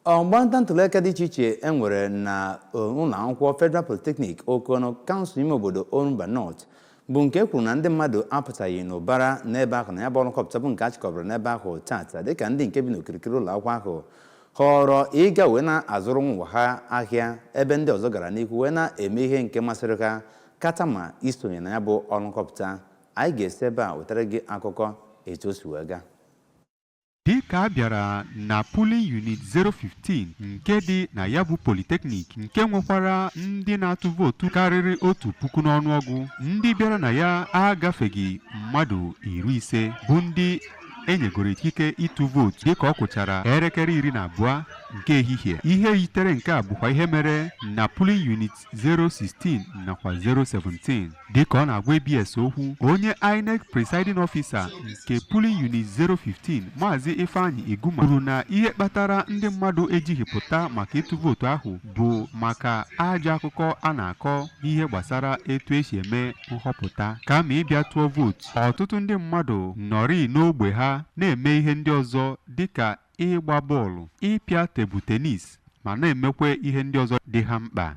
Ọgbanta ntụliaka dị iche iche e nwere na ụlọ akwụkwọ Federal Polytechnic Okono, kansụl ime obodo Orumba North, bụ nke e kwuru na ndị mmadụ apụtaghị n'ụbara n'ebe ahụ na ya bụ ọrụ nkọpụta bụ nke a chịkọbara n'ebe ahụ tata, dịka ndị nke bi n'okirikiri ụlọ akwụkwọ ahụ họrọ ịga wee na-azụrụ nwa ha ahịa, ebe ndị ọzọ gara n'ihu wee na-eme ihe nke masịrị ha kata ma isonye na ya bụ ọrụ nkọpụta. Anyị ga-esi ebe a wetara gị akụkọ etu o si wee gaa. Dịka a bịara na Polling Unit 015 nke dị na ya bụ Polytechnic, nke nwekwara ndị na-atụ vootu karịrị 1000 n'ọnụọgụ, ndị bịara na ya agafeghị mmadụ 50 bụ ndị enyegoro ikike ịtụ vootu dịka ọ kụchara elekere 12 nke ehihie. Ihe yitere nke a bụkwa ihe mere na Polling Unit 016 nakwa 017. Dịka ọ na-agwa ABS okwu, onye INEC presiding officer nke Polling Unit 015, Maazị Ifeanyi Iguma, kwuru na ihe kpatara ndị mmadụ ejighị pụta maka ịtụ vootu ahụ bụ maka ajọ akụkọ a na-akọ n'ihe gbasara etu esi eme nhọpụta. Kama ịbịa tụọ vootu, ọtụtụ ndị mmadụ nọrị n'ogbe ha na-eme ihe ndị ọzọ dịka ịgba bọọlụ, ịpịa tebụl tenis, ma na-emekwa ihe ndị ọzọ dị ha mkpa.